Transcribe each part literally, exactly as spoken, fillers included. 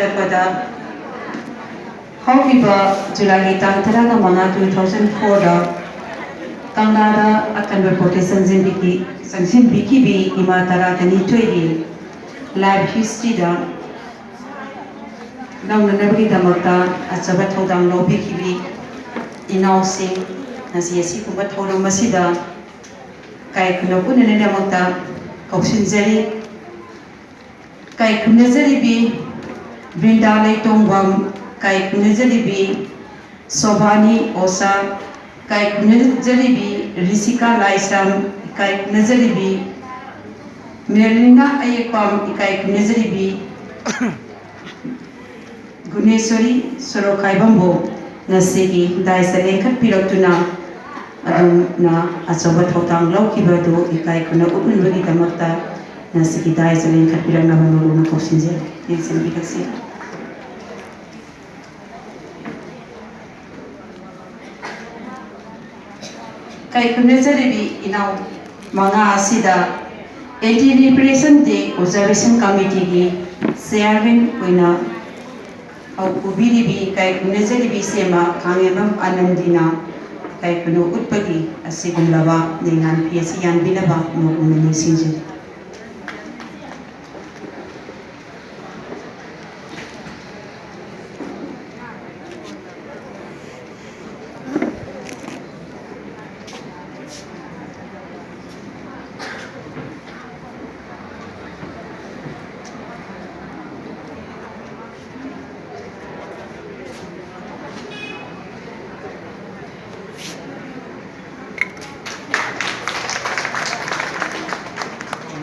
ꯆꯠꯄꯗ ꯍꯧꯈꯤꯕ ꯖꯨꯂꯥꯏꯒꯤ ꯇꯥꯡ ꯇꯔꯥꯃꯉꯥ, two thousand fourꯗ ꯀꯪꯂꯥꯗ ꯑꯀꯟꯕ protest ꯆꯪꯁꯤꯟꯕꯤꯈꯤ-, ꯆꯪꯁꯤꯟꯕꯤꯈꯤꯕꯤ ꯏꯃꯥ ꯇꯔꯥꯒ ꯅꯤꯊꯣꯏꯒꯤ life historyꯗ ꯂꯧꯅꯅꯕꯒꯤꯗꯃꯛꯇ ꯑꯆꯧꯕ ꯊꯧꯗꯥꯡ ꯂꯧꯕꯤꯈꯤꯕꯤ ꯏꯅꯥꯎꯁꯤꯡ, ꯉꯁꯤ ꯑꯁꯤꯒꯨꯝꯕ ꯊꯧꯔꯝ ꯑꯁꯤꯗ ꯏꯀꯥꯏ ꯈꯨꯝꯅꯧ ꯎꯠꯅꯅꯕꯒꯤꯗꯃꯛꯇ ꯀꯧꯁꯤꯟꯖꯔꯤ꯫ ꯏꯀꯥꯏ ꯈꯨꯝꯅꯖꯔꯤꯕꯤ ꯕ꯭ꯔꯤꯟꯗꯥ ꯂꯩꯇꯣꯡꯕꯝ, ꯏꯀꯥꯏ ꯈꯨꯝꯅꯖꯔꯤꯕꯤ ꯁꯣꯚꯥꯅꯤ ꯑꯣꯁꯥ, ꯏꯀꯥꯏ ꯈꯨꯝꯅꯖꯔꯤꯕꯤ ꯔꯤꯁꯤꯀꯥ ꯂꯥꯏꯁ꯭ꯔꯝ, ꯏꯀꯥꯏ ꯈꯨꯝꯅꯖꯔꯤꯕꯤ ꯃꯦꯔꯂꯤꯅꯥ ꯑꯌꯦꯛꯄꯝ, ꯏꯀꯥꯏ ꯈꯨꯝꯅꯖꯔꯤꯕꯤ ꯒꯨꯅꯦꯁꯣꯔꯤ ꯁꯣꯔꯣꯛꯈꯥꯏꯕꯝꯕꯨ ꯉꯁꯤꯒꯤ dais ꯂꯦꯡꯈꯠꯄꯤꯔꯛꯇꯨꯅ ꯑꯗꯣꯝꯅ ꯑꯆꯧꯕ ꯊꯧꯗꯥꯡ ꯂꯧꯈꯤꯕ ꯑꯗꯨ ꯏꯀꯥꯏ ꯈꯨꯝꯅꯧ ꯎꯠꯅꯕꯒꯤꯗꯃꯛꯇ ꯉꯁꯤꯒꯤ dais ꯂꯦꯡꯈꯠꯄꯤꯔꯛꯅꯕ ꯃꯔꯨ ꯑꯣꯏꯅ ꯀꯧꯁꯤꯟꯖꯔꯤ꯫ ꯌꯦꯡꯁꯤꯟꯕꯤꯔꯁꯤ꯫ ꯏꯀꯥꯏ ꯈꯨꯝꯅꯖꯔꯤꯕꯤ ꯏꯅꯥꯎ ꯃꯉꯥ ꯑꯁꯤꯗ Anti Repression Day Observation Committeeꯒꯤ chairman ꯑꯣꯏꯅ ꯍꯧ-, ꯄꯨꯕꯤꯔꯤꯕꯤ ꯏꯀꯥꯏ ꯈꯨꯝꯅꯖꯔꯤꯕꯤ ꯁꯦꯝꯕ ꯈꯥꯉꯦꯝꯕꯝ ꯑꯅꯟꯗꯤꯅ ꯏꯀꯥꯏ ꯈꯨꯝꯅꯧ ꯎꯠꯄꯒꯤ ꯑꯁꯤꯒꯨꯝꯂꯕ ꯅꯤꯡꯉꯥꯟ ꯐꯤ ꯑꯁꯤ ꯌꯥꯟꯕꯤꯅꯕ ꯅꯣꯡꯃ ꯅꯤꯡꯁꯤꯡꯖꯔꯤ꯫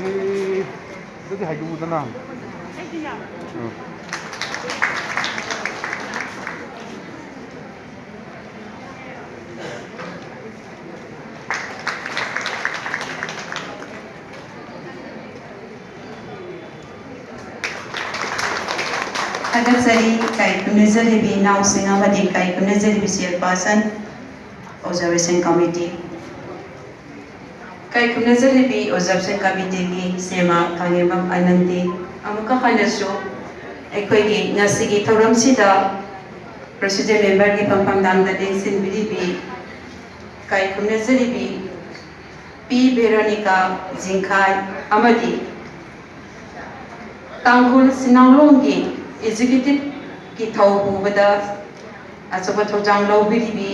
ꯑꯦ, ꯑꯗꯨꯗꯤ ꯍꯥꯏꯗꯣꯛꯎꯗꯅ꯫ ꯎꯝ꯫ ꯊꯥꯒꯠꯆꯔꯤ꯫ ꯏꯀꯥꯏ ꯈꯨꯝꯅꯖꯔꯤꯕꯤ ꯏꯅꯥꯎꯁꯤꯡ ꯑꯃꯗꯤ ꯏꯀꯥꯏ ꯈꯨꯝꯅꯖꯔꯤꯕꯤ chairperson, observation committee꯫ ꯏꯀꯥꯏ ꯈꯨꯝꯅꯖꯔꯤꯕꯤ observation committeeꯒꯤ ꯁꯦꯝꯕ ꯈꯥꯉꯦꯝꯕꯝ ꯑꯅꯟꯗꯤ, ꯑꯃꯨꯛꯀ ꯍꯟꯅꯁꯨ ꯑꯩꯈꯣꯏꯒꯤ ꯉꯁꯤꯒꯤ ꯊꯧꯔꯝꯁꯤꯗ President Memberꯒꯤ ꯐꯝꯐꯝ ꯂꯥꯡꯗ ꯂꯦꯡꯁꯤꯟꯕꯤꯔꯤꯕꯤ ꯏꯀꯥꯏ ꯈꯨꯝꯅꯖꯔꯤꯕꯤ ꯄꯤ ꯚꯦꯔꯣꯅꯤꯀꯥ ꯖꯤꯡꯈꯥꯏ ꯑꯃꯗꯤ ꯇꯥꯡꯈꯨꯜ ꯁꯤꯅꯥꯡꯂꯣꯡꯒꯤ Executiveꯀꯤ ꯊꯧ ꯄꯨꯕꯗ ꯑꯆꯧꯕ ꯊꯧꯗꯥꯡ ꯂꯧꯕꯤꯔꯤꯕꯤ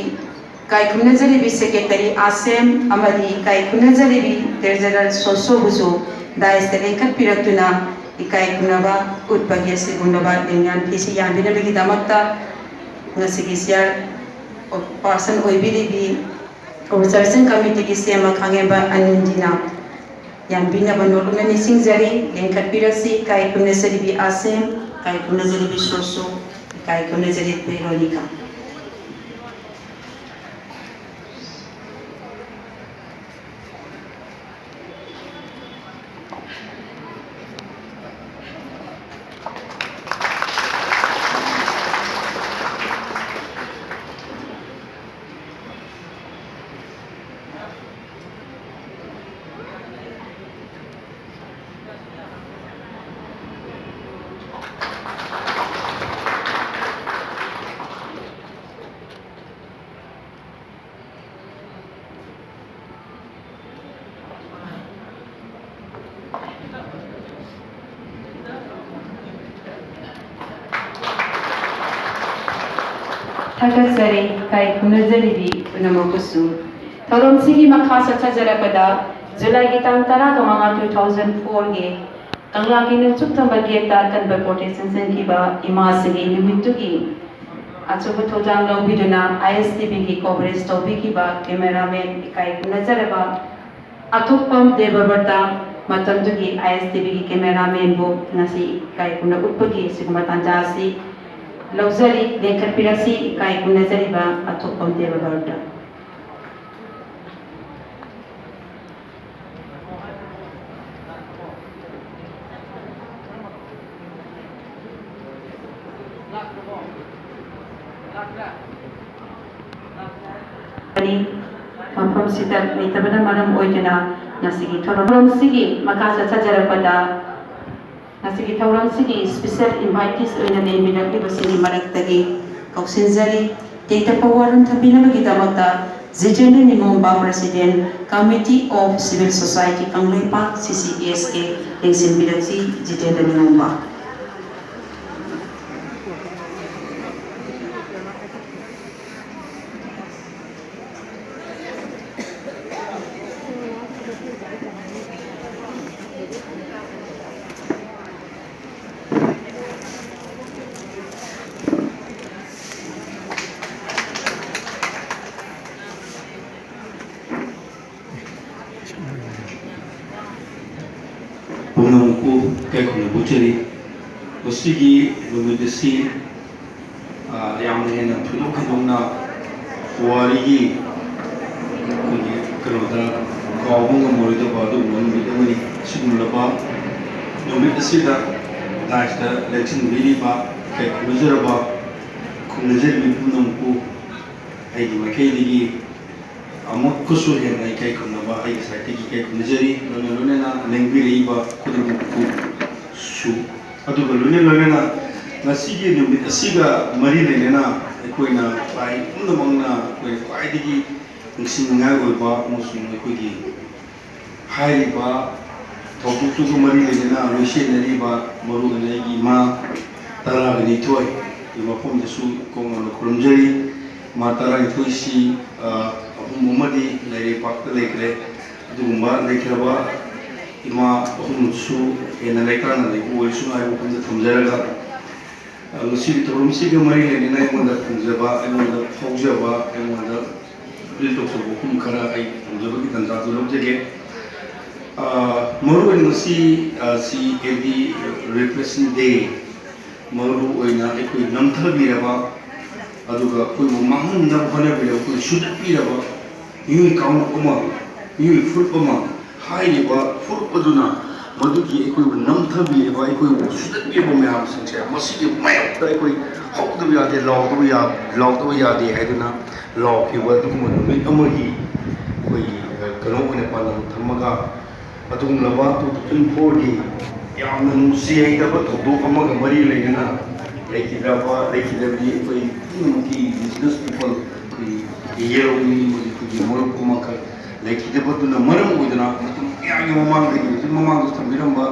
ꯏꯀꯥꯏ ꯈꯨꯝꯅꯖꯔꯤꯕꯤ Secretary ꯑꯥꯁꯦꯝ ꯑꯃꯗꯤ ꯏꯀꯥꯏ ꯈꯨꯝꯅꯖꯔꯤꯕꯤ Treasurer ꯁꯣꯁꯣꯕꯨꯁꯨ dais ꯂꯦꯡꯈꯠꯄꯤꯔꯛꯇꯨꯅ ꯏꯀꯥꯏ ꯈꯨꯝꯅꯕ ꯎꯠꯄꯒꯤ ꯑꯁꯤꯒꯨꯝꯂꯕ ꯂꯦꯡꯌꯥꯟ ꯐꯤꯁꯤ ꯌꯥꯟꯕꯤꯅꯕꯒꯤꯗꯃꯛꯇ ꯉꯁꯤꯒꯤ Chairperson ꯑꯣꯏꯕꯤꯔꯤꯕꯤ Observation Committeeꯒꯤ ꯁꯦꯝꯕ ꯈꯥꯡꯉꯦꯝꯕ ꯑꯅꯤꯟꯗꯤꯅ ꯌꯥꯟꯕꯤꯅꯕ ꯅꯣꯂꯨꯛꯅ ꯅꯤꯡꯁꯤꯡꯖꯔꯤ꯫ ꯂꯦꯡꯈꯠꯄꯤꯔꯁꯤ ꯏꯀꯥꯏ ꯈꯨꯝꯅꯖꯔꯤꯕꯤ ꯑꯥꯁꯦꯝ, ꯏꯀꯥꯏ ꯈꯨꯝꯅꯖꯔꯤꯕꯤ ꯁꯣꯁꯣ, ꯏꯀꯥꯏ ꯈꯨꯝꯅꯖꯔꯤꯕꯤ ꯚꯦꯔꯣꯅꯤꯀꯥ꯫ ꯊꯥꯒꯠꯆꯔꯤ ꯏꯀꯥꯏ ꯈꯨꯝꯅꯖꯔꯤꯕꯤ ꯄꯨꯝꯅꯃꯛꯄꯨꯁꯨ꯫ ꯊꯧꯔꯝꯁꯤꯒꯤ ꯃꯈꯥ ꯆꯠꯊꯖꯔꯛꯄꯗ ꯖꯨꯂꯥꯏꯒꯤ ꯇꯥꯡ ꯇꯔꯥꯒ ꯃꯉꯥ, two thousand fourꯒꯤ ꯀꯪꯂꯥꯒꯤ ꯅꯣꯡꯆꯨꯞ ꯊꯪꯕ gateꯇ ꯑꯀꯟꯕ protest ꯆꯦꯟꯁꯤꯟꯈꯤꯕ ꯏꯃꯥꯁꯤꯡꯒꯤ ꯅꯨꯃꯤꯠꯇꯨꯒꯤ ꯑꯆꯧꯕ ꯊꯧꯗꯥꯡ ꯂꯧꯕꯤꯗꯨꯅ ISTVꯒꯤ coverage ꯇꯧꯕꯤꯈꯤꯕ cameraman ꯏꯀꯥꯏ ꯈꯨꯝꯅꯖꯔꯕ ꯑꯊꯣꯛꯄꯝ ꯗꯦꯕꯕ꯭ꯔꯇ, ꯃꯇꯝꯗꯨꯒꯤ ISTVꯒꯤ cameramanꯕꯨ ꯉꯁꯤ ꯏꯀꯥꯏ ꯈꯨꯝꯅ ꯎꯠꯄꯒꯤ ꯑꯁꯤꯒꯨꯝꯕ ꯇꯥꯟꯖꯥ ꯑꯁꯤ ꯂꯧꯖꯔꯤ꯫ ꯂꯦꯡꯈꯠꯄꯤꯔꯁꯤ ꯏꯀꯥꯏ ꯈꯨꯝꯅꯖꯔꯤꯕ ꯑꯊꯣꯛꯄꯝ ꯗꯦꯕꯕ꯭ꯔꯇ꯫ ꯃꯐꯝꯁꯤꯗ ꯂꯩꯇꯕꯅ ꯃꯔꯝ ꯑꯣꯏꯗꯨꯅ ꯉꯁꯤꯒꯤ ꯊꯧꯔꯝ ꯑꯁꯤꯒꯤ ꯃꯈꯥ ꯆꯠꯊꯖꯔꯛꯄꯗ ꯉꯁꯤꯒꯤ ꯊꯧꯔꯝꯁꯤꯒꯤ special invitees ꯑꯣꯏꯅ ꯂꯦꯡꯕꯤꯔꯛꯂꯤꯕꯁꯤꯒꯤ ꯃꯔꯛꯇꯒꯤ ꯀꯧꯁꯤꯟꯖꯔꯤ꯫ ꯇꯦꯟꯇꯛꯄ ꯋꯥꯔꯣꯜ ꯊꯝꯕꯤꯅꯕꯒꯤꯗꯃꯛꯇ Jitendra ꯅꯤꯉꯣꯝꯕ, President, Committee of Civil Society Kangleipak, C C S A, ꯂꯦꯡꯁꯤꯟꯕꯤꯔꯛꯁꯤ꯫ Jitendra ꯅꯤꯉꯣꯝꯕ꯫ ꯄꯨꯝꯅꯃꯛꯄꯨ ꯏꯀꯥꯏ ꯈꯨꯝꯅꯕ ꯎꯠꯆꯔꯤ꯫ ꯃꯁꯤꯒꯤ ꯅꯨꯃꯤꯠ ꯑꯁꯤ, ꯑ, ꯌꯥꯝꯅ ꯍꯦꯟꯅ ꯊꯣꯏꯗꯣꯛ ꯍꯦꯟꯗꯣꯛꯅ ꯄꯨꯋꯥꯔꯤꯒꯤ ꯑꯩꯈꯣꯏꯒꯤ ꯀꯩꯅꯣꯗ ꯀꯥꯎꯕ ꯉꯝꯃꯔꯣꯏꯗꯕ ꯑꯗꯨꯒꯨꯝꯕ ꯅꯨꯃꯤꯠ ꯑꯃꯅꯤ꯫ ꯑꯁꯤꯒꯨꯝꯂꯕ ꯅꯨꯃꯤꯠ ꯑꯁꯤꯗ ꯗꯥꯏꯁꯇ ꯂꯦꯡꯁꯤꯟꯕꯤꯔꯤꯕ ꯏꯀꯥꯏ ꯈꯨꯝꯅꯖꯔꯕ ꯈꯨꯝꯅꯖꯔꯤꯕ ꯄꯨꯝꯅꯃꯛꯄꯨ ꯑꯩꯒꯤ ꯃꯥꯏꯀꯩꯗꯒꯤ ꯑꯃꯨꯛꯀꯁꯨ ꯍꯦꯟꯅ ꯏꯀꯥꯏ ꯈꯨꯝꯅꯕ ꯑꯩꯒꯤ ꯁꯥꯏꯠꯇꯒꯤ ꯏꯀꯥꯏ ꯈꯨꯝꯅꯖꯔꯤ꯫ ꯂꯣꯏꯅ ꯂꯣꯏꯅꯅ ꯂꯦꯡꯕꯤꯔꯛꯏꯕ ꯈꯨꯗꯤꯡꯃꯛꯄꯨꯁꯨ, ꯑꯗꯨꯒ ꯂꯣꯏꯅ ꯂꯣꯏꯅꯅ ꯉꯁꯤꯒꯤ ꯅꯨꯃꯤꯠ ꯑꯁꯤꯒ ꯃꯔꯤ ꯂꯩꯅꯅ ꯑꯩꯈꯣꯏꯅ ꯂꯥꯏ ꯄꯨꯝꯅꯃꯛꯅ ꯑꯩꯈꯣꯏ ꯈ꯭ꯋꯥꯏꯗꯒꯤ ꯅꯤꯡꯁꯤꯡꯅꯤꯡꯉꯥꯏ ꯑꯣꯏꯕ ꯑꯃꯁꯨꯡ ꯑꯩꯈꯣꯏꯒꯤ ꯍꯥꯏꯔꯤꯕ ꯊꯧꯗꯣꯛꯇꯨꯒ ꯃꯔꯤ ꯂꯩꯅꯅ ꯂꯣꯏꯁꯤꯟꯅꯔꯤꯕ ꯃꯔꯨꯑꯣꯏꯅ ꯑꯩꯒꯤ ꯏꯃꯥ ꯇꯔꯥꯒ ꯅꯤꯊꯣꯏ ꯃꯐꯝꯗꯁꯨ ꯀꯣꯡꯅ ꯈꯨꯔꯨꯝꯖꯔꯤ꯫ ꯏꯃꯥ ꯇꯔꯥꯅꯤꯊꯣꯏꯁꯤ, ꯑ, ꯑꯍꯨꯝ ꯑꯃꯗꯤ ꯂꯩꯔꯩꯕꯥꯛꯇ ꯂꯩꯈ꯭ꯔꯦ꯫ ꯑꯗꯨꯒꯨꯝꯕ ꯂꯩꯈ꯭ꯔꯕ ꯏꯃꯥ ꯑꯍꯨꯝꯁꯨ ꯍꯦꯟꯅ ꯂꯩꯇꯥꯅ ꯂꯩꯕ ꯑꯣꯏꯔꯁꯅꯨ ꯍꯥꯏꯕ ꯋꯥꯐꯝꯗ ꯊꯝꯖꯔꯒ, ꯑ, ꯉꯁꯤꯒꯤ ꯊꯧꯔꯝꯁꯤꯒ ꯃꯔꯤ ꯂꯩꯅꯅ ꯑꯩꯉꯣꯟꯗ ꯐꯪꯖꯕ, ꯑꯩꯉꯣꯟꯗ ꯐꯥꯎꯖꯕ, ꯑꯩꯉꯣꯟꯗ ꯑꯄꯤꯜ ꯇꯧꯖꯕ ꯋꯥꯐꯝ ꯈꯔ ꯑꯩ ꯊꯝꯖꯕꯒꯤ ꯇꯥꯟꯖꯥꯗꯨ ꯂꯧꯖꯒꯦ꯫ ꯑ, ꯃꯔꯨꯑꯣꯏꯅ ꯉꯁꯤ, ꯑ, ꯁꯤ ꯑꯦꯟꯇꯤ ꯔꯦꯄ꯭ꯔꯦꯁꯟ ꯗꯦ, ꯃꯔꯨ ꯑꯣꯏꯅ ꯑꯩꯈꯣꯏ ꯅꯝꯊꯕꯤꯔꯕ, ꯑꯗꯨꯒ ꯑꯩꯈꯣꯏꯕꯨ ꯃꯥꯡꯍꯟꯅꯕ ꯍꯣꯠꯅꯕꯤꯔꯕ, ꯑꯩꯈꯣꯏ ꯁꯨꯗꯠꯄꯤꯔꯕ ꯃꯤꯑꯣꯏ ꯀꯥꯡꯂꯨꯞ ꯑꯃ, ꯃꯤꯑꯣꯏ ꯐꯨꯔꯨꯞ ꯑꯃ, ꯍꯥꯏꯔꯤꯕ ꯐꯨꯔꯨꯞ ꯑꯗꯨꯅ ꯃꯗꯨꯒꯤ ꯑꯩꯈꯣꯏꯕꯨ ꯅꯝꯊꯕꯤꯔꯕ, ꯑꯩꯈꯣꯏꯕꯨ ꯁꯨꯗꯠꯄꯤꯔꯕ ꯃꯌꯥꯝꯁꯤꯡꯁꯦ, ꯃꯁꯤꯒꯤ ꯃꯥꯌꯣꯛꯇ ꯑꯩꯈꯣꯏ ꯍꯧꯗꯕ ꯌꯥꯗꯦ, ꯂꯥꯎꯗꯕ ꯌꯥ-, ꯂꯥꯎꯗꯕ ꯌꯥꯗꯦ ꯍꯥꯏꯗꯨꯅ ꯂꯥꯎꯈꯤꯕ ꯑꯗꯨꯒꯨꯝꯕ ꯅꯨꯃꯤꯠ ꯑꯃꯒꯤ ꯑꯩꯈꯣꯏꯒꯤ, ꯑ, ꯀꯩꯅꯣ ꯑꯣꯏꯅ ꯄꯥꯟꯗꯝ ꯊꯝꯃꯒ, ꯑꯗꯨꯒꯨꯝꯂꯕ two thousand fourꯒꯤ ꯌꯥꯝꯅ ꯅꯨꯡꯁꯤ ꯍꯩꯇꯕ ꯊꯧꯗꯣꯛ ꯑꯃꯒ ꯃꯔꯤ ꯂꯩꯅꯅ ꯂꯩꯈꯤꯗ꯭ꯔꯕ, ꯂꯩꯈꯤꯗ꯭ꯔꯕꯗꯤ ꯑꯩꯈꯣꯏ ꯄꯨꯝꯅꯃꯛꯀꯤ indigenous people, ꯑꯩꯈꯣꯏ ꯌꯦꯜ ꯑꯣꯏꯅꯤꯡꯕꯒꯤ ꯑꯩꯈꯣꯏꯒꯤ ꯃꯔꯨꯞ ꯑꯃꯈꯛ ꯂꯩꯈꯤꯗꯕꯗꯨꯅ ꯃꯔꯝ ꯑꯣꯏꯗꯨꯅ ꯃꯇꯝ ꯀꯌꯥꯒꯤ ꯃꯃꯥꯡꯗꯒꯤ, ꯍꯧꯖꯤꯛ ꯃꯃꯥꯡꯗ ꯊꯝꯕꯤꯔꯝꯕ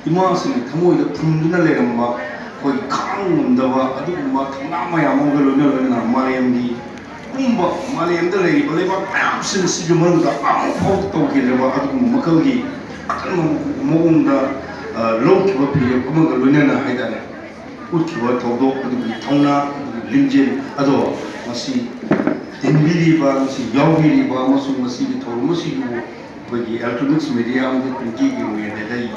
ꯏꯃꯥꯁꯤꯡꯒꯤ ꯊꯃꯣꯏꯗ ꯐꯨꯝꯗꯨꯅ ꯂꯩꯔꯝꯕ ꯑꯩꯈꯣꯏꯒꯤ ꯈꯥꯡ ꯉꯝꯗꯕ ꯑꯗꯨꯒꯨꯝꯕ ꯊꯧꯅꯥ ꯃꯌꯥꯝ ꯑꯃꯒ ꯂꯣꯏꯅ ꯂꯣꯏꯅꯅ ꯃꯥꯂꯦꯝꯒꯤ ꯄꯨꯝꯕ, ꯃꯥꯂꯦꯝꯗ ꯂꯩꯔꯤꯕ ꯂꯩꯕꯥꯛ ꯃꯌꯥꯝꯁꯤꯡꯁꯤꯒꯤ ꯃꯅꯨꯡꯗ ꯑꯃꯨꯛ ꯐꯥꯎ ꯇꯧꯈꯤꯗ꯭ꯔꯕ ꯑꯗꯨꯒꯨꯝꯕ ꯃꯈꯜꯒꯤ ꯑꯀꯟꯕ ꯃꯑꯣꯡꯗ, ꯑ, ꯂꯧꯈꯤꯕ ꯐꯤꯔꯦꯞ ꯑꯃꯒ ꯂꯣꯏꯅꯅ ꯍꯥꯏꯇꯥꯔꯦ, ꯎꯠꯈꯤꯕ ꯊꯧꯗꯣꯛ ꯑꯗꯨꯒꯤ ꯊꯧꯅꯥ ꯑꯗꯨꯒꯤ ꯂꯤꯡꯖꯦꯜ ꯑꯗꯣ ꯃꯁꯤ ꯇꯤꯟꯕꯤꯔꯤꯕ, ꯃꯁꯤ ꯌꯥꯎꯕꯤꯔꯤꯕ ꯑꯃꯁꯨꯡ ꯃꯁꯤꯒꯤ ꯊꯧꯔꯝ ꯑꯁꯤꯕꯨ ꯑꯩꯈꯣꯏꯒꯤ electronics media ꯑꯃꯗꯤ printꯀꯤ ꯑꯣꯏꯅ ꯂꯩ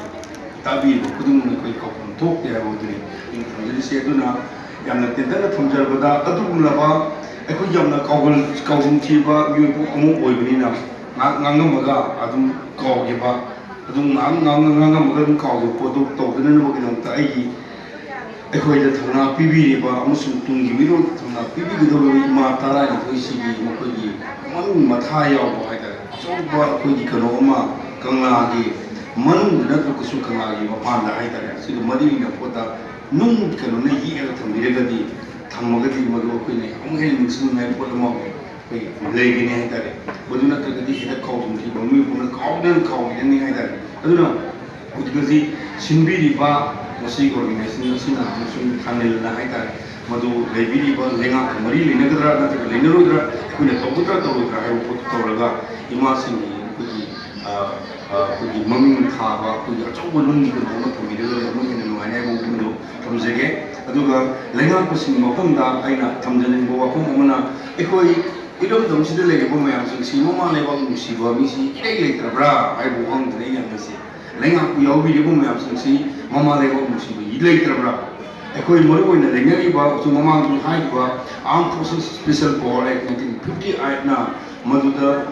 ꯇꯥꯕꯤꯔꯤꯕ ꯈꯨꯗꯤꯡꯃꯛꯅ ꯑꯩꯈꯣꯏ ꯀꯥꯎꯐꯝ ꯊꯣꯛꯇꯦ ꯍꯥꯏꯕ ꯑꯗꯨꯅꯤ ꯑꯩꯅ ꯊꯝꯖꯔꯤꯁꯦ꯫ ꯑꯗꯨꯅ ꯌꯥꯝꯅ ꯇꯦꯟꯇꯛꯅ ꯊꯝꯖꯔꯕꯗ, ꯑꯗꯨꯒꯨꯝꯂꯕ ꯑꯩꯈꯣꯏ ꯌꯥꯝꯅ ꯀꯥꯎꯒꯜ-, ꯀꯥꯎꯖꯨꯝ ꯊꯤꯕ ꯃꯤꯑꯣꯏ ꯑꯃ ꯑꯣꯏꯕꯅꯤꯅ, ꯉꯥꯏꯍꯥꯛ ꯉꯥꯡꯉꯝꯃꯒ ꯑꯗꯨꯝ ꯀꯥꯎꯈꯤꯕ, ꯑꯗꯨꯝ ꯉꯥꯏꯍꯥꯛ ꯉꯥꯡꯉ-, ꯉꯥꯡꯉꯝꯃꯒ ꯑꯗꯨꯝ ꯀꯥꯎꯈꯤꯕ ꯄꯣꯠꯇꯨ ꯇꯧꯗꯅꯕꯒꯤꯗꯃꯛꯇ ꯑꯩꯒꯤ, ꯑꯩꯈꯣꯏꯗ ꯊꯧꯅꯥ ꯄꯤꯕꯤꯔꯤꯕ ꯑꯃꯁꯨꯡ ꯇꯨꯡꯒꯤ ꯃꯤꯔꯣꯜꯗ ꯊꯧꯅꯥ ꯄꯤꯕꯤꯒꯗꯧꯔꯤꯕ ꯏꯃꯥ ꯇꯔꯥꯅꯤꯊꯣꯏꯁꯤꯒꯤ ꯃꯈꯣꯏꯒꯤ ꯃꯅꯨꯡ ꯃꯊꯥ ꯌꯥꯎꯕ ꯍꯥꯏꯇꯥꯔꯦ, ꯑꯆꯧꯕ ꯑꯩꯈꯣꯏꯒꯤ ꯀꯩꯅꯣ ꯑꯃ, ꯀꯪꯂꯥꯒꯤ ꯃꯅꯨꯡꯗ ꯅꯠꯇ꯭ꯔꯒꯁꯨ ꯀꯪꯂꯥꯒꯤ ꯃꯄꯥꯟꯗ ꯍꯥꯏꯇꯥꯔꯦ, ꯁꯤꯒ ꯃꯔꯤ ꯂꯩꯅꯕ ꯄꯣꯠꯇ ꯅꯨꯡ ꯀꯩꯅꯣꯅ ꯌꯦꯛꯑꯒ ꯊꯝꯕꯤꯔꯒꯗꯤ, ꯊꯝꯃꯒꯗꯤ ꯃꯗꯨ ꯑꯩꯈꯣꯏꯅ ꯑꯃꯨꯛ ꯍꯦꯟꯅ ꯅꯤꯡꯁꯤꯡꯅꯤꯡꯉꯥꯏ ꯄꯣꯠ ꯑꯃ ꯑꯩꯈꯣꯏ ꯂꯩꯒꯅꯤ ꯍꯥꯏꯇꯥꯔꯦ꯫ ꯃꯗꯨ ꯅꯠꯇ꯭ꯔꯒꯗꯤ ꯍꯦꯛꯇ ꯀꯥꯎꯊꯣꯛꯈꯤꯕ, ꯃꯤꯑꯣꯏꯕꯅ ꯀꯥꯎꯗꯅ ꯀꯥꯎꯈꯤꯒꯅꯤ ꯍꯥꯏꯇꯥꯔꯦ꯫ ꯑꯗꯨꯅ ꯍꯧꯖꯤꯛ ꯍꯧꯖꯤꯛ ꯁꯤꯟꯕꯤꯔꯤꯕ ꯃꯁꯤꯒꯤ organization ꯑꯁꯤꯅ ꯑꯃꯁꯨꯡ ꯊꯥꯅꯤꯜꯅ ꯍꯥꯏꯇꯥꯔꯦ, ꯃꯗꯨ ꯂꯩꯕꯤꯔꯤꯕ ꯂꯩꯉꯥꯛꯀ ꯃꯔꯤ ꯂꯩꯅꯒꯗ꯭ꯔꯥ ꯅꯠꯇ꯭ꯔꯒ ꯂꯩꯅꯔꯣꯏꯗ꯭ꯔꯥ, ꯑꯩꯈꯣꯏꯅ ꯇꯧꯒꯗ꯭ꯔꯥ ꯇꯧꯔꯣꯏꯗ꯭ꯔꯥ ꯍꯥꯏꯕ ꯄꯣꯠꯇꯨ ꯇꯧꯔꯒ ꯏꯃꯥꯁꯤꯡꯒꯤ ꯑꯩꯈꯣꯏꯒꯤ, ꯑ, ꯑ, ꯑꯩꯈꯣꯏꯒꯤ ꯃꯃꯤꯡ ꯊꯥꯕ ꯑꯩꯈꯣꯏꯒꯤ ꯑꯆꯧꯕ ꯅꯨꯡꯒꯤ ꯀꯩꯅꯣ ꯑꯃ ꯊꯝꯕꯤꯔꯒꯗꯤ ꯑꯃꯨꯛ ꯍꯦꯟꯅ ꯅꯨꯡꯉꯥꯏꯅꯤ ꯍꯥꯏꯕ ꯋꯥꯐꯝꯗꯣ ꯊꯝꯖꯒꯦ꯫ ꯑꯗꯨꯒ ꯂꯩꯉꯥꯛꯄꯁꯤꯡꯒꯤ ꯃꯐꯝꯗ ꯑꯩꯅ ꯊꯝꯖꯅꯤꯡꯕ ꯋꯥꯐꯝ ꯑꯃꯅ, ꯑꯩꯈꯣꯏ ꯏꯔꯝꯗꯝꯁꯤꯗ ꯂꯩꯔꯤꯕ ꯃꯌꯥꯝꯁꯤꯡꯁꯤ ꯃꯃꯥ ꯂꯩꯕꯥꯛ ꯅꯨꯡꯁꯤꯕ ꯃꯤꯁꯤ ꯏꯔꯩ ꯂꯩꯇ꯭ꯔꯕ꯭ꯔꯥ ꯍꯥꯏꯕ ꯋꯥꯍꯪꯗꯨꯅꯤ ꯑꯩꯅ ꯍꯪꯉꯤꯁꯦ꯫ ꯂꯩꯉꯥꯛꯄꯨ ꯌꯥꯎꯕꯤꯔꯤꯕ ꯃꯌꯥꯝꯁꯤꯡꯁꯤ ꯃꯃꯥ ꯂꯩꯕꯥꯛ ꯅꯨꯡꯁꯤꯕ ꯂꯩꯇ꯭ꯔꯕ꯭ꯔꯥ? ꯑꯩꯈꯣꯏ ꯃꯔꯨꯑꯣꯏꯅ ꯂꯩꯅꯔꯤꯕ, ꯍꯧꯖꯤꯛ ꯃꯃꯥꯡꯗꯁꯨ ꯍꯥꯏꯈꯤꯕ Armed Forces Special Power Act nineteen fifty eightꯅ ꯃꯗꯨꯗ,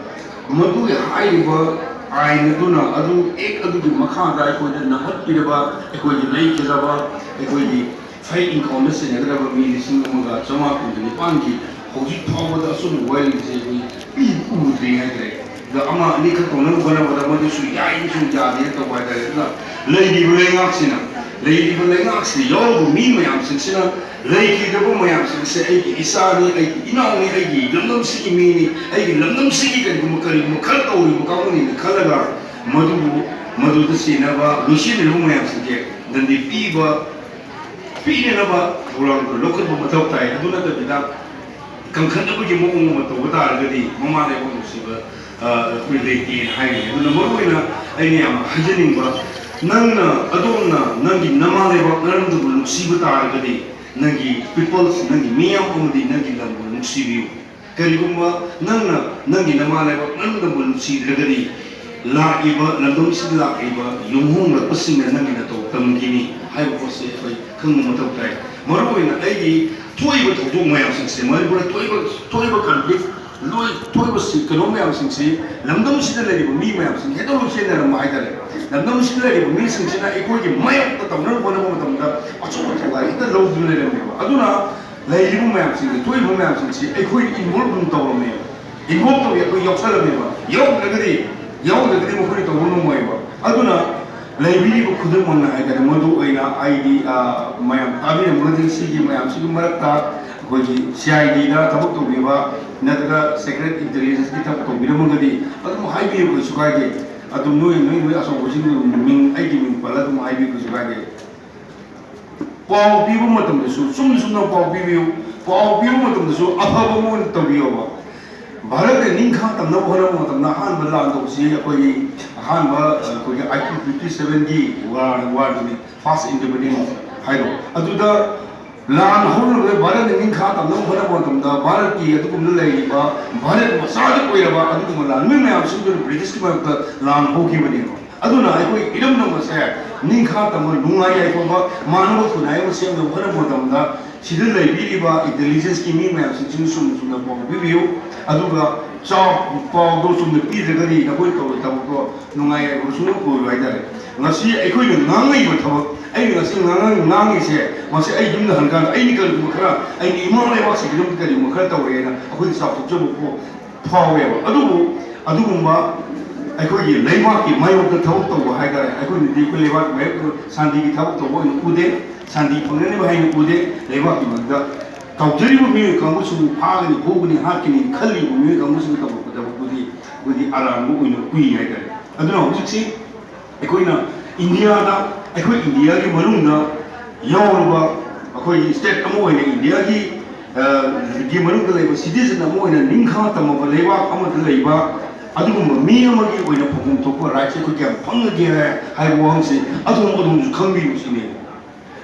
ꯃꯗꯨꯒꯤ ꯍꯥꯏꯔꯤꯕ ꯑꯥꯏꯟ ꯑꯗꯨꯅ, ꯑꯗꯨ, ꯑꯦꯛ ꯑꯗꯨꯒꯤ ꯃꯈꯥꯗ ꯑꯩꯈꯣꯏꯗ ꯅꯝꯈꯠꯄꯤꯔꯕ ꯑꯩꯈꯣꯏꯒꯤ ꯂꯩꯈꯤꯗ꯭ꯔꯕ ꯑꯩꯈꯣꯏꯒꯤ ꯐꯩ ꯏꯪꯈꯣꯜꯗ ꯆꯦꯟꯅꯒꯗꯕ ꯃꯤ ꯂꯤꯁꯤꯡ ꯑꯃꯒ ꯆꯥꯃꯥꯄꯟꯒ ꯅꯤꯄꯥꯟꯒꯤ ꯍꯧꯖꯤꯛ ꯐꯥꯎꯕꯗ ꯑꯆꯨꯝꯕ ꯋꯥꯔꯤꯁꯦ ꯑꯩꯈꯣꯏ ꯎꯗ꯭ꯔꯤ ꯍꯥꯏꯇꯥꯔꯦ꯫ ꯑꯗ ꯑꯃ ꯑꯅꯤꯈꯛ ꯇꯧꯅꯕ ꯍꯣꯠꯅꯕꯗ ꯃꯗꯨꯁꯨ ꯌꯥꯏ ꯑꯃꯁꯨꯡ ꯌꯥꯗꯦ ꯇꯧꯕ ꯍꯥꯏꯇꯥꯔꯦ꯫ ꯑꯗꯨꯅ ꯂꯩꯔꯤꯕ ꯂꯩꯉꯥꯛꯁꯤꯅ, ꯂꯩꯔꯤꯕ ꯂꯩꯉꯥꯛꯁꯤꯗ ꯌꯥꯎꯔꯤꯕ ꯃꯤ ꯃꯌꯥꯝꯁꯤꯡꯁꯤꯅ, ꯂꯩꯈꯤꯗ꯭ꯔꯕ ꯃꯌꯥꯝꯁꯤꯡꯁꯦ ꯑꯩꯒꯤ ꯏꯆꯥꯅꯤ, ꯑꯩꯒꯤ ꯏꯅꯥꯎꯅꯤ, ꯑꯩꯒꯤ ꯂꯝꯗꯝꯁꯤꯒꯤ ꯃꯤꯅꯤ, ꯑꯩꯒꯤ ꯂꯝꯗꯝꯁꯤꯒꯤ ꯀꯔꯤꯒꯨꯝꯕ ꯀꯔꯤꯒꯨꯝꯕ ꯈꯔ ꯇꯧꯔꯤꯕ ꯀꯥꯡꯕꯨꯅꯤꯅ ꯈꯜꯂꯒ ꯃꯗꯨꯕꯨ, ꯃꯗꯨꯗ ꯆꯦꯟꯅꯕ ꯂꯣꯏꯁꯤꯟꯅꯔꯤꯕ ꯃꯌꯥꯝꯁꯤꯡꯁꯦ ꯗꯟꯗꯤ ꯄꯤꯕ, ꯄꯤꯅꯅꯕ ꯊꯧꯔꯥꯡ ꯂꯧꯈꯠꯄ ꯃꯊꯧ ꯇꯥꯏ꯫ ꯑꯗꯨ ꯅꯠꯇꯕꯤꯗ ꯀꯟꯈꯠꯅꯕꯒꯤ ꯃꯑꯣꯡ ꯑꯃ ꯇꯧꯕ ꯇꯥꯔꯒꯗꯤ ꯃꯃꯥ ꯂꯩꯕꯥꯛ ꯅꯨꯡꯁꯤꯕ, ꯑ, ꯑꯩꯈꯣꯏ ꯂꯩꯇꯦꯅ ꯍꯥꯏꯅꯤꯡꯉꯤ꯫ ꯑꯗꯨꯅ ꯃꯔꯨꯑꯣꯏꯅ ꯑꯩꯅ ꯌꯥꯝ ꯍꯥꯏꯖꯅꯤꯡꯕ, ꯅꯪꯅ, ꯑꯗꯣꯝꯅ ꯅꯪꯒꯤ ꯅꯃꯥ ꯂꯩꯕꯥꯛ ꯅꯔꯝꯗꯝꯕꯨ ꯅꯨꯡꯁꯤꯕ ꯇꯥꯔꯒꯗꯤ ꯅꯪꯒꯤ peoples, ꯅꯪꯒꯤ ꯃꯤꯌꯥꯝ ꯑꯃꯗꯤ ꯅꯪꯒꯤ ꯂꯝꯕꯨ ꯅꯨꯡꯁꯤꯕꯤꯌꯨ꯫ ꯀꯔꯤꯒꯨꯝꯕ ꯅꯪꯅ ꯅꯪꯒꯤ ꯅꯃꯥ ꯂꯩꯕꯥꯛ ꯅꯔꯝꯗꯝꯕꯨ ꯅꯨꯡꯁꯤꯗ꯭ꯔꯒꯗꯤ ꯂꯥꯛꯂꯤꯕ, ꯂꯝꯗꯝꯁꯤꯗ ꯂꯥꯛꯂꯤꯕ ꯌꯨꯝꯍꯣꯡꯂꯛꯄꯁꯤꯡꯅ ꯅꯪꯒꯤ ꯅꯇꯧ ꯇꯝꯈꯤꯅꯤ ꯍꯥꯏꯕ ꯄꯣꯠꯁꯤ ꯑꯩꯈꯣꯏ ꯈꯪꯕ ꯃꯊꯧ ꯇꯥꯏ꯫ ꯃꯔꯨꯑꯣꯏꯅ ꯑꯩꯒꯤ ꯊꯣꯛꯏꯕ ꯊꯧꯗꯣꯛ ꯃꯌꯥꯝꯁꯤꯡꯁꯦ, ꯃꯅꯤꯄꯨꯔꯗ ꯊꯣꯛꯏꯕ, ꯊꯣꯛꯏꯕ conflict, ꯂꯣꯏ ꯊꯣꯛꯏꯕ ꯁꯤ-, ꯀꯩꯅꯣ ꯃꯌꯥꯝꯁꯤꯡꯁꯤ ꯂꯝꯗꯝꯁꯤꯗ ꯂꯩꯔꯤꯕ ꯃꯤ ꯃꯌꯥꯝꯁꯤꯡ ꯍꯦꯛꯇ ꯂꯣꯏ ꯆꯦꯟꯅꯔꯝꯕ ꯍꯥꯏꯇꯥꯔꯦ꯫ ꯂꯝꯗꯝꯁꯤꯗ ꯂꯩꯔꯤꯕ ꯃꯤꯁꯤꯡꯁꯤꯅ ꯑꯩꯈꯣꯏꯒꯤ ꯃꯥꯌꯣꯛꯇ ꯇꯧꯅꯕ ꯍꯣꯠꯅꯕ ꯃꯇꯝꯗ ꯑꯆꯧꯕ ꯊꯧꯗꯥꯡ ꯍꯦꯛꯇ ꯂꯧꯗꯨꯅ ꯂꯩꯔꯝꯃꯦꯕ꯫ ꯑꯗꯨꯅ ꯂꯩꯔꯤꯕ ꯃꯌꯥꯝꯁꯤꯡꯁꯦ, ꯊꯣꯛꯏꯕ ꯃꯌꯥꯝꯁꯤꯡꯁꯦ ꯑꯩꯈꯣꯏ involve ꯑꯗꯨꯝ ꯇꯧꯔꯝꯃꯦꯕ꯫ Involve ꯇꯧꯋꯤ, ꯑꯩꯈꯣꯏ ꯌꯥꯎꯁꯜꯂꯝꯃꯦꯕ꯫ ꯌꯥꯎꯗ꯭ꯔꯒꯗꯤ, ꯌꯥꯎꯗ꯭ꯔꯒꯗꯤ ꯃꯈꯣꯏꯅ ꯇꯧꯕ ꯉꯝꯃꯣꯏꯕ꯫ ꯑꯗꯨꯅ ꯂꯩꯕꯤꯔꯤꯕ ꯈꯨꯗꯝ ꯑꯣꯏꯅ ꯍꯥꯏꯇꯥꯔꯦ, ꯃꯗꯨ ꯑꯣꯏꯅ ꯑꯩꯗꯤ, ꯑ, ꯃꯌꯥꯝ ꯇꯥꯕꯤꯔꯝꯃꯒꯗꯤ ꯁꯤꯒꯤ ꯃꯌꯥꯝꯁꯤꯒꯤ ꯃꯔꯛꯇ ꯑꯩꯈꯣꯏꯒꯤ C I D ꯗ ꯊꯕꯛ ꯇꯧꯕꯤꯕ ꯅꯠꯇ꯭ꯔꯒ Secret Intelligence ꯀꯤ ꯊꯕꯛ ꯇꯧꯕꯤꯔꯝꯃꯒꯗꯤ ꯑꯗꯨꯝ ꯍꯥꯏꯕꯤꯌꯨ, ꯀꯩꯁꯨ ꯀꯥꯏꯗꯦ꯫ ꯑꯗꯨꯝ ꯅꯣꯏ, ꯅꯣꯏ, ꯅꯣꯏ ꯑꯆꯧꯕꯁꯤꯡꯗꯨ ꯃꯤꯡ, ꯑꯩꯒꯤ ꯃꯤꯡ ꯄꯜꯂ ꯑꯗꯨꯝ ꯍꯥꯏꯕꯤꯌꯨ, ꯀꯩꯁꯨ ꯀꯥꯏꯗꯦ꯫ ꯄꯥꯎ ꯄꯤꯕ ꯃꯇꯝꯗꯁꯨ ꯆꯨꯝꯅ ꯆꯨꯝꯅ ꯄꯥꯎ ꯄꯤꯕꯤꯌꯨ꯫ ꯄꯥꯎ ꯄꯤꯕ ꯃꯇꯝꯗꯁꯨ ꯑꯐꯕ ꯑꯃ ꯑꯣꯏꯅ ꯇꯧꯕꯤꯌꯣꯕ꯫ ꯚꯥꯔꯠꯅ ꯅꯤꯡꯈꯥ ꯇꯝꯅꯕ ꯍꯣꯠꯅꯕ ꯃꯇꯝꯗ ꯑꯍꯥꯟꯕ ꯂꯥꯟ ꯇꯧꯕꯁꯤ ꯑꯩꯈꯣꯏꯒꯤ ꯑꯍꯥꯟꯕ, ꯑ, ꯑꯩꯈꯣꯏꯒꯤ eighteen fifty seven ꯒꯤ war, war ꯗꯨꯅꯤ, First Independence ꯍꯥꯏꯗꯣ꯫ ꯑꯗꯨꯗ ꯂꯥꯟ ꯍꯧꯔꯨꯕꯗ ꯚꯥꯔꯠꯅ ꯅꯤꯡꯈꯥ ꯇꯝꯅꯕ ꯍꯣꯠꯅꯕ ꯃꯇꯝꯗ ꯚꯥꯔꯠꯀꯤ ꯑꯗꯨꯒꯨꯝꯕꯗ ꯂꯩꯔꯤꯕ ꯚꯥꯔꯠ ꯃꯆꯥꯗ ꯑꯣꯏꯔꯕ ꯑꯗꯨꯒꯨꯝꯕ ꯂꯥꯟꯃꯤ ꯃꯌꯥꯝꯁꯤꯡꯗꯨꯅ ꯕ꯭ꯔꯤꯇꯤꯁꯀꯤ ꯃꯥꯌꯣꯛꯇ ꯂꯥꯟ ꯍꯧꯈꯤꯕꯅꯦꯕ꯫ ꯑꯗꯨꯅ ꯑꯩꯈꯣꯏ ꯏꯔꯝꯗꯝ ꯑꯁꯦ ꯅꯤꯡꯈꯥ ꯇꯝꯕ, ꯅꯨꯡꯉꯥꯏ ꯌꯥꯏꯐꯕ, ꯃꯥꯟꯅꯕ ꯈꯨꯟꯅꯥꯏ ꯑꯃ ꯁꯦꯝꯅꯕ ꯍꯣꯠꯅꯕ ꯃꯇꯝꯗ ꯁꯤꯗ ꯂꯩꯕꯤꯔꯤꯕ intelligence ꯀꯤ ꯃꯤ ꯃꯌꯥꯝꯁꯤꯡꯁꯤꯅ ꯆꯨꯝꯅ ꯆꯨꯝꯅ ꯄꯥꯎ ꯄꯤꯕꯤꯌꯨ꯫ ꯑꯗꯨꯒ ꯆꯥꯎ-, ꯄꯥꯎꯗꯣ ꯆꯨꯝꯅ ꯄꯤꯗ꯭ꯔꯒꯗꯤ ꯅꯈꯣꯏ ꯇꯧꯔꯤ ꯊꯕꯛꯇꯣ ꯅꯨꯡꯉꯥꯏ ꯌꯥꯏꯐꯕ ꯁꯨꯡꯑꯣꯏ ꯑꯣꯏꯔꯣꯏ ꯍꯥꯏꯇꯥꯔꯦ꯫ ꯉꯁꯤ ꯑꯩꯈꯣꯏꯅ ꯉꯥꯡꯉꯛꯏꯕ ꯊꯕꯛ, ꯑꯩꯅ ꯉꯁꯤ ꯉꯥꯡꯉ-, ꯉꯥꯡꯉꯤꯁꯦ, ꯃꯁꯤ ꯑꯩ ꯌꯨꯝꯗ ꯍꯟꯀꯥꯟꯗ ꯑꯩꯅ ꯀꯔꯤꯒꯨꯝꯕ ꯈꯔ, ꯑꯩꯒꯤ ꯏꯃꯥ ꯂꯩꯕꯥꯛꯁꯤꯒꯤꯗꯃꯛꯇ ꯀꯔꯤꯒꯨꯝꯕ ꯈꯔ ꯇꯧꯔꯦꯅ ꯑꯩꯈꯣꯏꯗ ꯆꯥꯎꯊꯣꯛꯆꯕ ꯄꯣ-, ꯐꯥꯎꯋꯦꯕ꯫ ꯑꯗꯨꯕꯨ ꯑꯗꯨꯒꯨꯝꯕ ꯑꯩꯈꯣꯏꯒꯤ ꯂꯩꯕꯥꯛꯀꯤ ꯃꯥꯌꯣꯛꯇ ꯊꯕꯛ ꯇꯧꯕ ꯍꯥꯏꯇꯥꯔꯦ꯫ ꯑꯩꯈꯣꯏꯅꯗꯤ ꯑꯩꯈꯣꯏ ꯂꯩꯕꯥꯛꯀꯤ ꯃꯥꯌꯣꯛꯇ ꯁꯥꯟꯇꯤꯒꯤ ꯊꯕꯛ ꯇꯧꯕ ꯑꯣꯏꯅ ꯎꯗꯦ, ꯁꯥꯟꯇꯤ ꯐꯪꯅꯅꯕ ꯍꯥꯏꯅ ꯎꯗꯦ꯫ ꯂꯩꯕꯥꯛꯀꯤ ꯃꯔꯛꯇ ꯇꯧꯖꯔꯤꯕ ꯃꯤꯑꯣꯏ ꯀꯥꯡꯕꯨꯁꯤꯕꯨ ꯐꯥꯒꯅꯤ, ꯐꯨꯒꯅꯤ, ꯍꯥꯠꯀꯅꯤ ꯈꯜꯂꯤꯕ ꯃꯤꯑꯣꯏ ꯀꯥꯡꯕꯨꯁꯤꯅ ꯇꯧꯔꯛꯄ ꯊꯕꯛꯇꯨꯗꯤ ꯑꯩꯈꯣꯏꯗꯤ ꯑꯔꯥꯟꯕ ꯑꯣꯏꯅ ꯎꯏ ꯍꯥꯏꯇꯥꯔꯦ꯫ ꯑꯗꯨꯅ ꯍꯧꯖꯤꯛꯁꯤ ꯑꯩꯈꯣꯏꯅ ꯏꯟꯗꯤꯌꯥꯗ, ꯑꯩꯈꯣꯏ ꯏꯟꯗꯤꯌꯥꯒꯤ ꯃꯅꯨꯡꯗ ꯌꯥꯎꯔꯕ, ꯑꯩꯈꯣꯏꯒꯤ state ꯑꯃ ꯑꯣꯏꯅ ꯏꯟꯗꯤꯌꯥꯒꯤ, ꯑ, ꯒꯤ ꯃꯅꯨꯡꯗ ꯂꯩꯕ citizen ꯑꯃ ꯑꯣꯏꯅ ꯅꯤꯡꯈꯥ ꯇꯝꯃꯕ ꯂꯩꯕꯥꯛ ꯑꯃꯗ ꯂꯩꯕ ꯑꯗꯨꯒꯨꯝꯕ ꯃꯤ ꯑꯃꯒꯤ ꯑꯣꯏꯅ ꯐꯪꯐꯝ ꯊꯣꯛꯄ rights ꯑꯩꯈꯣꯏ ꯀꯌꯥꯝ ꯐꯪꯉꯒꯦ ꯍꯥꯏꯕ ꯋꯥꯍꯪꯁꯤ ꯑꯗꯣꯝ, ꯑꯗꯣꯝꯁꯨ ꯈꯪꯕꯤꯌꯨ ꯁꯤꯅꯤ꯫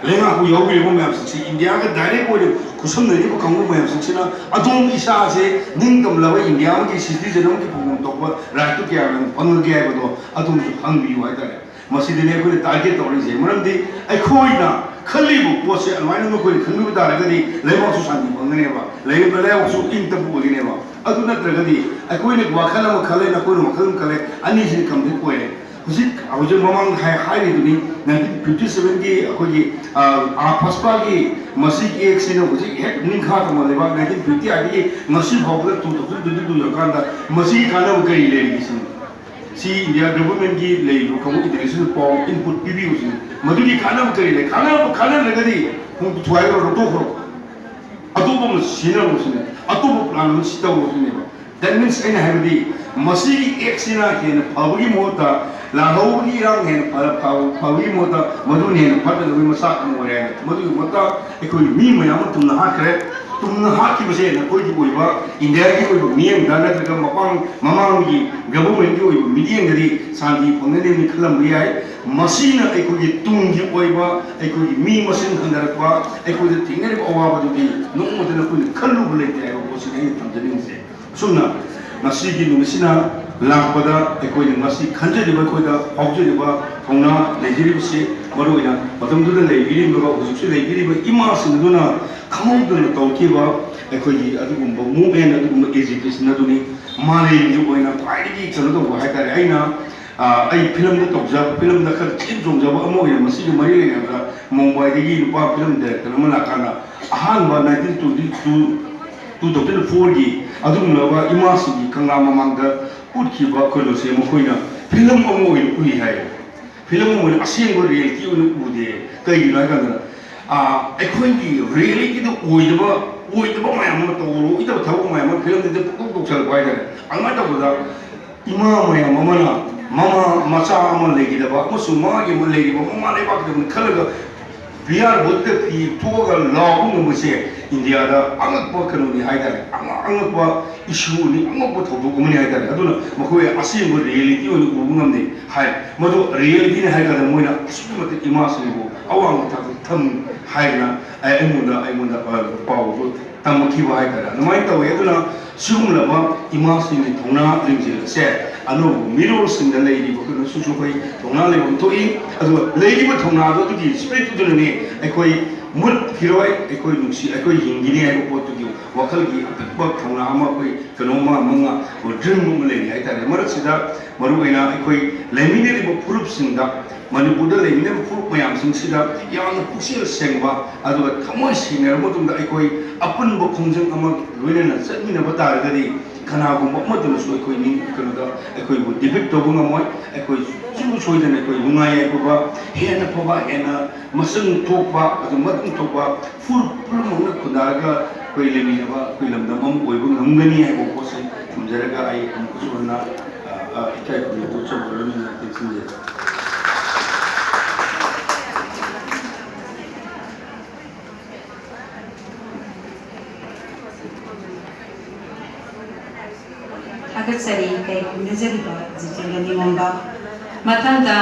ꯂꯩꯉꯥꯛꯄꯨ ꯌꯥꯎꯕꯤꯔꯤꯕ ꯃꯌꯥꯝꯁꯤꯡꯁꯤ, ꯏꯟꯗꯤꯌꯥꯒ direct ꯑꯣꯏꯅ ꯈꯨꯠꯁꯝꯅꯔꯤꯕ ꯀꯥꯡꯕꯨ ꯃꯌꯥꯝꯁꯤꯡꯁꯤꯅ ꯑꯗꯣꯝ ꯏꯁꯥꯁꯦ ꯅꯤꯡꯇꯝꯂꯕ ꯏꯟꯗꯤꯌꯥ ꯑꯃꯒꯤ citizen ꯑꯃꯒꯤ ꯐꯪꯐꯝ ꯊꯣꯛꯄ rightꯇꯨ ꯀꯌꯥ ꯐꯪꯉꯒꯦ ꯍꯥꯏꯕꯗꯣ ꯑꯗꯣꯝꯁꯨ ꯍꯪꯕꯤꯌꯨ ꯍꯥꯏꯇꯥꯔꯦ꯫ ꯃꯁꯤꯗꯅꯤ ꯑꯩꯈꯣꯏꯅ target ꯇꯧꯔꯤꯁꯦ꯫ ꯃꯔꯝꯗꯤ ꯑꯩꯈꯣꯏꯅ ꯈꯜꯂꯤꯕ ꯄꯣꯠꯁꯦ ꯑꯗꯨꯃꯥꯏꯅ ꯅꯈꯣꯏꯅ ꯈꯟꯕꯤꯕ ꯇꯥꯔꯒꯗꯤ ꯂꯩꯕꯥꯛꯁꯨ ꯁꯥꯟꯇꯤ ꯐꯪꯒꯅꯦꯕ, ꯂꯩꯔꯤꯕ ꯂꯩꯕꯥꯛꯁꯨ ꯏꯪ ꯇꯞꯄ ꯑꯣꯏꯒꯅꯦꯕ꯫ ꯑꯗꯨ ꯅꯠꯇ꯭ꯔꯒꯗꯤ ꯑꯩꯈꯣꯏꯅ ꯋꯥꯈꯜ ꯑꯃ ꯈꯜꯂꯦ, ꯅꯈꯣꯏꯅ ꯋꯥꯈꯜ ꯑꯃ ꯈꯜꯂꯦ, ꯑꯅꯤꯁꯤꯅ conflict ꯑꯣꯏꯔꯦ꯫ ꯍꯧꯖꯤꯛ, ꯍꯧꯖꯤꯛ ꯃꯃꯥꯡꯗ ꯍꯥꯏ-, ꯍꯥꯏꯔꯤꯗꯨꯅꯤ, nineteen fifty sevenꯒꯤ ꯑꯩꯈꯣꯏꯒꯤ, ꯑ, ꯑ, ꯐꯁꯄꯥꯒꯤ ꯃꯁꯤꯒꯤ actꯁꯤꯅ ꯍꯧꯖꯤꯛ ꯍꯦꯛ ꯅꯤꯡꯈꯥ ꯇꯝꯕ ꯂꯩꯕꯥꯛ nineteen fifty eight ꯉꯁꯤ ꯐꯥꯎꯕꯗ two thousand twenty two ꯌꯧꯔꯀꯥꯟꯗ ꯃꯁꯤꯒꯤ ꯀꯥꯟꯅꯕ ꯀꯔꯤ ꯂꯩꯔꯤꯒꯦ ꯁꯤꯅꯤ? ꯁꯤ ꯏꯟꯗꯤꯌꯥ governmentꯀꯤ ꯂꯩꯔꯤꯕ ꯀꯥꯡꯕꯨ international ꯄꯥꯎ input ꯄꯤꯕꯤꯌꯨ ꯁꯤꯅꯤ꯫ ꯃꯗꯨꯒꯤ ꯀꯥꯟꯅꯕ ꯀꯔꯤ ꯂꯩ? ꯀꯥꯟꯅꯕ, ꯀꯥꯟꯅꯗ꯭ꯔꯒꯗꯤ ꯊꯨꯒꯥꯏꯈ꯭ꯔꯣ, ꯂꯧꯊꯣꯛꯈ꯭ꯔꯣ꯫ ꯑꯇꯣꯞꯄ ꯑꯃ ꯁꯤꯖꯤꯟꯅꯔꯣ ꯁꯤꯅꯤ꯫ ꯑꯇꯣꯞꯄ plan ꯑꯃ ꯁꯤ ꯇꯧꯔꯣ ꯁꯤꯅꯦꯕ꯫ That means ꯑꯩꯅ ꯍꯥꯏꯕꯗꯤ ꯃꯁꯤꯒꯤ actꯁꯤꯅ ꯍꯦꯟꯅ ꯐꯕꯒꯤ ꯃꯍꯨꯠꯇ, ꯂꯥꯜꯍꯧꯕꯒꯤ ꯏꯔꯥꯡ ꯍꯦꯟꯅ ꯐ-, ꯐ-, ꯐꯕꯒꯤ ꯃꯍꯨꯠꯇ ꯃꯗꯨꯅ ꯍꯦꯟꯅ ꯐꯠꯇꯅꯕꯒꯤ ꯃꯆꯥꯛ ꯑꯃ ꯑꯣꯏꯔꯦ ꯍꯥꯏꯅ, ꯃꯗꯨꯒꯤ ꯃꯍꯨꯠꯇ ꯑꯩꯈꯣꯏꯒꯤ ꯃꯤ ꯃꯌꯥꯝ ꯑꯃ ꯇꯨꯝꯅ ꯍꯥꯠꯈ꯭ꯔꯦ꯫ ꯇꯨꯝꯅ ꯍꯥꯠꯈꯤꯕꯁꯦ ꯅꯈꯣꯏꯒꯤ ꯑꯣꯏꯕ, ꯏꯟꯗꯤꯌꯥꯒꯤ ꯑꯣꯏꯕ ꯃꯤꯠꯌꯦꯡꯗ ꯅꯠꯇ꯭ꯔꯒ ꯃꯄꯥꯡ-, ꯃꯃꯥꯡꯒꯤ governmentꯀꯤ ꯑꯣꯏꯕ ꯃꯤꯠꯌꯦꯡꯗꯗꯤ ꯁꯥꯟꯇꯤ ꯐꯪꯒꯅꯤ ꯈꯜꯂꯝꯕ ꯌꯥꯏ꯫ ꯃꯁꯤꯅ ꯑꯩꯈꯣꯏꯒꯤ ꯇꯨꯡꯒꯤ ꯑꯣꯏꯕ, ꯑꯩꯈꯣꯏꯒꯤ ꯃꯤ ꯃꯁꯤꯡ ꯍꯟꯊꯔꯛꯄ, ꯑꯩꯈꯣꯏꯗ ꯊꯦꯡꯅꯔꯤꯕ ꯑꯋꯥꯕꯗꯨꯗꯤ ꯅꯣꯡꯃꯇ ꯅꯈꯣꯏꯅ ꯈꯜꯂꯨꯕ ꯂꯩꯇꯦ ꯍꯥꯏꯕ ꯄꯣꯠꯁꯤꯅꯤ ꯑꯩꯅ ꯊꯝꯖꯅꯤꯡꯉꯤꯁꯦ꯫ ꯑꯁꯨꯝꯅ ꯉꯁꯤꯒꯤ ꯅꯨꯃꯤꯠꯁꯤꯅ ꯂꯥꯛꯄꯗ ꯑꯩꯈꯣꯏꯅ ꯉꯁꯤ ꯈꯟꯖꯔꯤꯕ, ꯑꯩꯈꯣꯏꯗ ꯐꯥꯎꯖꯔꯤꯕ ꯊꯧꯅꯥ ꯂꯩꯖꯔꯤꯕꯁꯤ, ꯃꯔꯨꯑꯣꯏꯅ ꯃꯇꯝꯗꯨꯗ ꯂꯩꯕꯤꯔꯤꯕꯒ ꯍꯧꯖꯤꯛꯁꯨ ꯂꯩꯕꯤꯔꯤꯕ ꯏꯃꯥꯁꯤꯡ ꯑꯗꯨꯅ ꯈꯪꯍꯧꯗꯅ ꯇꯧꯈꯤꯕ ꯑꯩꯈꯣꯏꯒꯤ ꯑꯗꯨꯒꯨꯝꯕ movement, ꯑꯗꯨꯒꯨꯝꯕ agitation ꯑꯗꯨꯅꯤ ꯃꯥꯂꯦꯝꯒꯤ ꯑꯣꯏꯅ ꯈ꯭ꯋꯥꯏꯗꯒꯤ ꯀꯩꯅꯣ ꯇꯧꯕ ꯍꯥꯏꯇꯥꯔꯦ꯫ ꯑꯩꯅ, ꯑ, ꯑꯩ filmꯗ ꯇꯧꯖꯕ, filmꯗ ꯈꯔ ꯆꯦꯟ ꯆꯣꯡꯖꯕ ꯑꯃ ꯑꯣꯏꯅ ꯃꯁꯤꯒ ꯃꯔꯤ ꯂꯩꯅꯕꯗ ꯃꯨꯝꯕꯥꯏꯗꯒꯤ ꯅꯨꯄꯥ film director ꯑꯃ ꯂꯥꯛꯀꯥꯟꯗ ꯑꯍꯥꯟꯕ nineteen twenty two two thousand ꯐꯣꯔꯒꯤ ꯑꯗꯨꯒꯨꯝꯂꯕ ꯏꯃꯥꯁꯤꯡꯒꯤ ꯀꯪꯂꯥ ꯃꯃꯥꯡꯗ ꯎꯠꯈꯤꯕ ꯀꯩꯅꯣꯁꯦ ꯃꯈꯣꯏꯅ ꯐꯤꯂꯝ ꯑꯃ ꯑꯣꯏꯅ ꯎꯏ ꯍꯥꯏ꯫ ꯐꯤꯂꯝ ꯑꯃ ꯑꯣꯏꯅ ꯑꯁꯦꯡꯕ ꯔꯤꯌꯦꯂꯤꯇꯤ ꯑꯣꯏꯅ ꯎꯗꯦ꯫ ꯀꯩꯒꯤꯅꯣ ꯍꯥꯏ ꯀꯥꯟꯗ, ꯑꯩꯈꯣꯏꯒꯤ ꯔꯤꯌꯦꯂꯤꯇꯤꯗ ꯑꯣꯏꯗꯕ ꯑꯣꯏꯗꯕ ꯃꯌꯥꯝ ꯑꯃ, ꯇꯧꯔꯣꯏꯗꯕ ꯊꯕꯛ ꯃꯌꯥꯝ ꯑꯃ ꯐꯤꯂꯝꯗꯨꯗ ꯄꯨꯊꯣꯛ ꯇꯧꯁꯜꯂꯛꯄ ꯍꯥꯏꯇꯥꯔꯦ꯫ ꯑꯗꯨꯃꯥꯏꯅ ꯇꯧꯕꯗ ꯏꯃꯥ ꯃꯌꯥꯝ ꯑꯃꯅ ꯃꯃꯥ ꯃꯆꯥ ꯑꯃ ꯂꯩꯈꯤꯗꯕ ꯑꯃꯁꯨꯡ ꯃꯥꯒꯤ ꯑꯃ ꯂꯩꯔꯤꯕ ꯃꯃꯥ ꯂꯩꯕꯥꯛꯀꯤꯗꯃꯛ ꯈꯜꯂꯒ ꯕꯤꯍꯥꯔ ꯕꯣꯠꯇ ꯐꯤ ꯊꯣꯛꯑꯒ ꯂꯥꯎꯕ ꯉꯝꯕꯁꯦ ꯏꯟꯗꯤꯌꯥꯗ ꯑꯉꯛꯄ ꯀꯩꯅꯣꯅꯤ ꯍꯥꯏꯇꯥꯔꯦ꯫ ꯑꯉꯛ-, ꯑꯉꯛꯄ ꯏꯁꯨꯅꯤ, ꯑꯉꯛꯄ ꯊꯧꯗꯣꯛ ꯑꯃꯅꯤ ꯍꯥꯏꯇꯥꯔꯦ꯫ ꯑꯗꯨꯅ ꯃꯈꯣꯏ ꯑꯁꯦꯡꯕ ꯔꯤꯌꯦꯂꯤꯇꯤ ꯑꯣꯏꯅ ꯎꯕ ꯉꯝꯗꯦ ꯍꯥꯏ꯫ ꯃꯗꯨ ꯔꯤꯌꯦꯂꯤꯇꯤꯅꯤ ꯍꯥꯏ ꯀꯥꯟꯗ ꯃꯣꯏꯅ ꯑꯁꯨꯛꯀꯤ ꯃꯇꯤꯛ ꯏꯃꯥꯁꯤꯡꯕꯨ ꯑꯋꯥꯡꯕ ꯊꯥꯛꯇ ꯊꯝꯃꯤ ꯍꯥꯏꯗꯅ ꯑꯩ, ꯑꯩꯉꯣꯟꯗ, ꯑꯩꯉꯣꯟꯗ, ꯑ, ꯄꯥꯎꯗꯨ ꯇꯝꯃꯛꯈꯤꯕ ꯍꯥꯏꯇꯥꯔꯦ꯫ ꯑꯗꯨꯃꯥꯏꯅ ꯇꯧꯋꯤ꯫ ꯑꯗꯨꯅ ꯁꯤꯒꯨꯝꯂꯕ ꯏꯃꯥꯁꯤꯡꯒꯤ ꯊꯧꯅꯥ ꯂꯤꯡꯖꯦꯜ ꯑꯁꯦ ꯑꯅꯧꯕ ꯃꯤꯔꯣꯜꯁꯤꯡꯗ ꯂꯩꯔꯤꯕ ꯀꯩꯅꯣꯁꯤꯁꯨ ꯑꯩꯈꯣꯏ ꯊꯧꯅꯥ ꯂꯩꯕ ꯑꯃ ꯊꯣꯛꯏ꯫ ꯑꯗꯨꯒ ꯂꯩꯔꯤꯕ ꯊꯧꯅꯥꯗꯣ, ꯑꯗꯨꯒꯤ ꯁ꯭ꯄꯤꯔꯤꯠꯇꯨꯗꯅꯅꯦ ꯑꯩꯈꯣꯏ ꯃꯨꯠꯈꯤꯔꯣꯏ, ꯑꯩꯈꯣꯏ ꯅꯨꯡꯁꯤ, ꯑꯩꯈꯣꯏ ꯍꯤꯡꯈꯤꯅꯤ ꯍꯥꯏꯕ ꯄꯣꯠꯇꯨꯒꯤ ꯋꯥꯈꯜꯒꯤ ꯑꯄꯤꯛꯄ ꯊꯧꯅꯥ ꯑꯃ, ꯑꯩꯈꯣꯏ ꯀꯩꯅꯣꯝꯃ, ꯑꯃ ꯗ꯭ꯔꯤꯝ ꯑꯃ ꯂꯩꯔꯤ ꯍꯥꯏꯇꯥꯔꯦ꯫ ꯃꯔꯛꯁꯤꯗ ꯃꯔꯨꯑꯣꯏꯅ ꯑꯩꯈꯣꯏ ꯂꯩꯃꯤꯟꯅꯔꯤꯕ ꯐꯨꯔꯨꯞꯁꯤꯡꯗ, ꯃꯅꯤꯄꯨꯔꯗ ꯂꯩꯃꯤꯟꯅꯔꯤꯕ ꯐꯨꯔꯨꯞ ꯃꯌꯥꯝꯁꯤꯡꯁꯤꯗ ꯌꯥꯝꯅ ꯄꯨꯛꯆꯦꯜ ꯁꯦꯡꯕ, ꯑꯗꯨꯒ ꯊꯃꯣꯏ ꯁꯦꯡꯅꯔꯕ ꯃꯇꯨꯡꯗ ꯑꯩꯈꯣꯏ ꯑꯄꯨꯟꯕ ꯈꯣꯡꯖꯪ ꯑꯃ ꯂꯣꯏꯅꯅ ꯆꯠꯃꯤꯟꯅꯕ ꯇꯥꯔꯒꯗꯤ ꯀꯅꯥꯒꯨꯝꯕ ꯑꯃꯠꯇꯅꯁꯨ ꯑꯩꯈꯣꯏ ꯃꯤ ꯀꯩꯅꯣꯗ ꯑꯩꯈꯣꯏꯕꯨ ꯗꯤꯐꯤꯠ ꯇꯧꯕ ꯉꯝꯃꯣꯏ꯫ ꯑꯩꯈꯣꯏ ꯁꯨꯡꯁꯣꯏ ꯁꯣꯏꯗꯅ ꯑꯩꯈꯣꯏ ꯅꯨꯡꯉꯥꯏ ꯌꯥꯏꯐꯕ, ꯍꯦꯟꯅ ꯐꯕ, ꯍꯦꯟꯅ ꯃꯁꯤꯡ ꯊꯣꯛꯄ, ꯑꯗꯨ ꯃꯇꯨꯡ ꯊꯣꯛꯄ ꯐꯨꯔꯨꯞ ꯄꯨꯝꯅꯃꯛꯅ ꯈꯨꯟꯗꯥꯔꯒ ꯑꯩꯈꯣꯏ ꯂꯩꯃꯤꯟꯅꯕ ꯑꯩꯈꯣꯏ ꯂꯝꯗꯝ ꯑꯃ ꯑꯣꯏꯕ ꯉꯝꯒꯅꯤ ꯍꯥꯏꯕ ꯄꯣꯠꯁꯦ ꯊꯝꯖꯔꯒ ꯑꯩ ꯑꯃꯨꯛꯀꯁꯨ ꯍꯟꯅ, ꯑ, ꯑ, ꯏꯀꯥꯏ ꯈꯨꯝꯅꯕ ꯎꯠꯆꯕ ꯂꯣꯏꯅꯅ ꯇꯦꯛꯁꯤꯟꯖꯔꯤ꯫ ꯊꯥꯒꯠꯆꯔꯤ ꯀꯩ ꯈꯨꯝꯅꯖꯔꯤꯕ ꯖꯤꯇꯦꯟꯗ꯭ꯔ ꯅꯤꯉꯣꯝꯕ꯫ ꯃꯊꯪꯗ